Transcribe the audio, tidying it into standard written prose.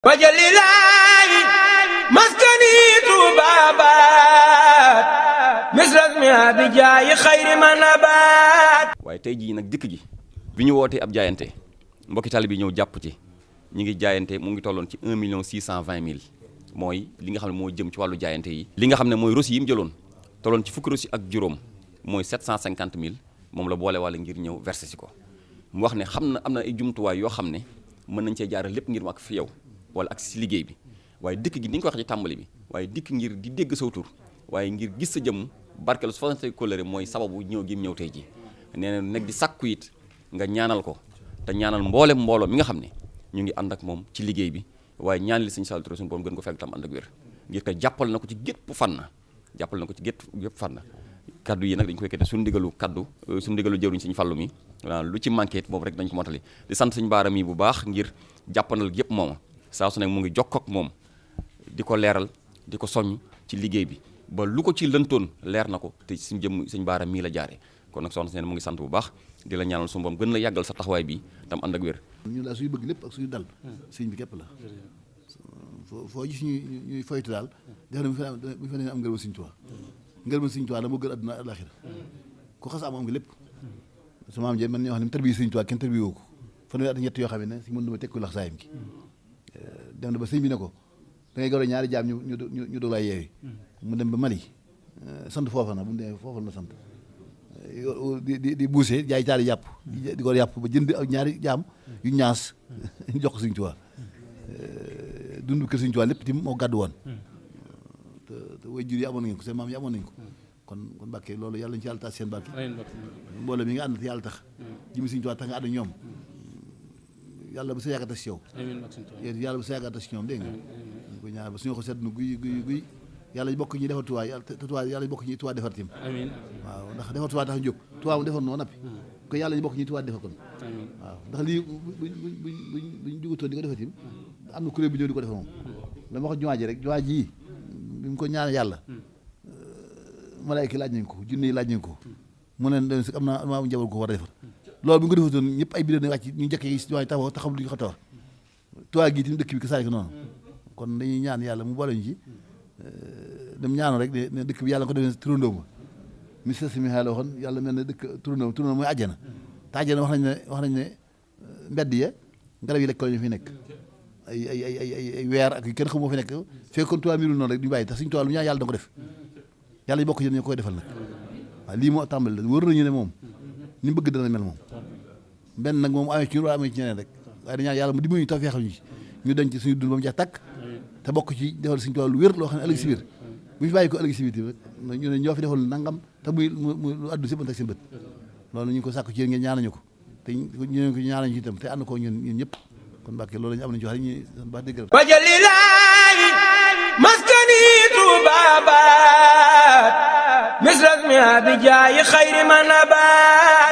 wajalilaayi maskani tuubaabaat misras mi abijaayi xayri manabaat. waaye tey jii nag dikk gi bi ñu wootee ab jaayante mbokki tali bi ñëw jàpp ci ñi ngi jaayante mu ngi tolloon ci 1,620,000 mooy li nga xam ne moo jëm ci wàllu jaayante yi. li nga xam ne mooy reçu yi mu jëloon tolloon ci fukki reçu ak juróom mooy 750,000 moom la boole wàlla ngir ñëw versé si ko mu wax ne xam na am na ay jumtuwaay yoo xam ne mën nañ cee jaaral lépp ngir mu ak fi yow wala ak si liggéey bi waaye dikk gi ni ñu ko wax ci tàmbali bi waaye dikk ngir di dégg saw tur waaye ngir gis sa jëmm barkelu su fasante kóllëre mooy sababu ñëw gi mu ñëw tey ji nee na nag di sàkku it nga ñaanal ko te ñaanal mbooloo mi nga xam ne ñu ngi ànd ak moom ci liggéey bi waaye ñaan li Sëñ Saliou Touré suñu borom gën ko fekk tam ànd ak wér ngir ko jàppal na ko ci gépp fànn kaddu yi nag dañu koy kete suñu ndigalu jëwriñ Sëñ Fallu mi waaw lu ci manqué boobu rek dañ ko motali di sant Sëñ Baara mi bu baax ngir jàppanal yëpp mooma saa su nekk mu ngi jokkoo ak moom di ko leeral di ko soññ ci liggéey bi ba lu ko ci lëntoon leer na ko te suñu jëm Sëñ Baara mii la jaaree kon nag soxna si ne mu ngi sant bu baax di la ñaanal suñu borom gën la yàggal sa taxawaay bi tam ànd ak wér. ñun daal suñu bëgg lépp ak suñu dal sëñ bi képp la foo gis ñuy foytu daal def na bu fe ne am ngërëm Sëñ Tuubaa ngërëm Sëñ Tuubaa la moo gën àdduna àllaaxira ku xas am nga lépp sama am jee man ñoo xam ne tërbiyu Sëñ Tuubaa kenn tërbiyu woo ko fanweeri at ñett yoo xam ne si mën dama teg ko lax saayam gi dem na ba sëñ bi ne ko da ngay garo ñaari jaam ñu doog laa yeewi mu dem ba Mali sant foofa na bu mu demee foofa la sant di buuse jaay taali yàpp di ko yàpp ba jënd ak ñaari jaam yu ñaas jox ko Sëñ Tuubaa dund kër Sëñ Tuubaa lépp tim moo gàddu woon te way jur yi amoon nañ ko seen maam yi amoon nañ ko kon Mbàkke loolu yàlla ñu ci yàlla tax seen barke mbooloo mi nga ànd te yàlla tax jëmi Sëñ Tuubaa tax nga ànd ak ñoom yàlla bu sa yàgg a tas si yow yàlla bu sa yàgg a tas si ñoom dégg nga ñu ko ñaar ba suñu ko sedd na guy yàlla bokk ñi defar Tuubaa yàlla bokk ñi Tuubaa defar tim waaw ndax defar Tuubaa tax ñu jóg Tuubaa mu defar noo nappi ko yàlla ñu bokk ñi Tuubaa defar kon waaw ndax lii buñ jugutoon di ko defar tim am na kuréel bu ñëw di ko defar moom la ma wax jumaa ji rek jumaa ji bi mu ko ñaan yàlla malaayka laaj nañ ko junne yi laaj nañ ko mu ne dem si am naa maa njaboot ko war a defar loolu bu ñu ko defatoon ñëpp ay bidon ne wàcc ñu njëkk yi jumaa ji taxaw taxaw lu ñu ko tawar Tuubaa gi tim dëkk bi ko saari ko noonu kon dañuy ñaan yàlla mu boole ñu ci dem ñaanu rek ne dëkk bi yàlla ko defee turandoo ma monsieur Simi xaala waxoon yàlla mel ne dëkk turandoo mooy àjjana te àjjana wax nañ ne mbedd ya garab yi lekk la ñu fi nekk ay weer ak kenn xamoo fi nekk fekkoon Tuubaa mirul noonu rek duñu bàyyi tax Sëñ Tuubaa lu ñaan yàlla da ko def yàlla ñu bokk yéen ñu koy defal nag waaw lii moo tàmbali la wër nañu ne moom ni bëgg dana mel moom benn nag moom amee ci ñun wala amee ci ñeneen rek waaye dañu ñaan yàlla mu dimbali ñu taw feexal ñu ci ñu denc suñu dund ba mu jeex tàkk te bokk ci defal Sëñ Tuubaa lu wér loo xam ne ëllëg si biir bu ñu bàyyi ko ëllëg si biir tamit ñu ne ñoo fi defal nangam te muy lu addu si ban teg seen bët loolu ñu ngi ko sàkku ci yéen ngeen ñaanañu ko te ñu ko ñaanañu ci itam te ànd ko ñun ñëpp kon Mbàkke loolu la ñu am nañu ci wax rek ñu baax dëgg wajalilaayi maskani tuubaabaat misras mi abijaayi xayri manabaat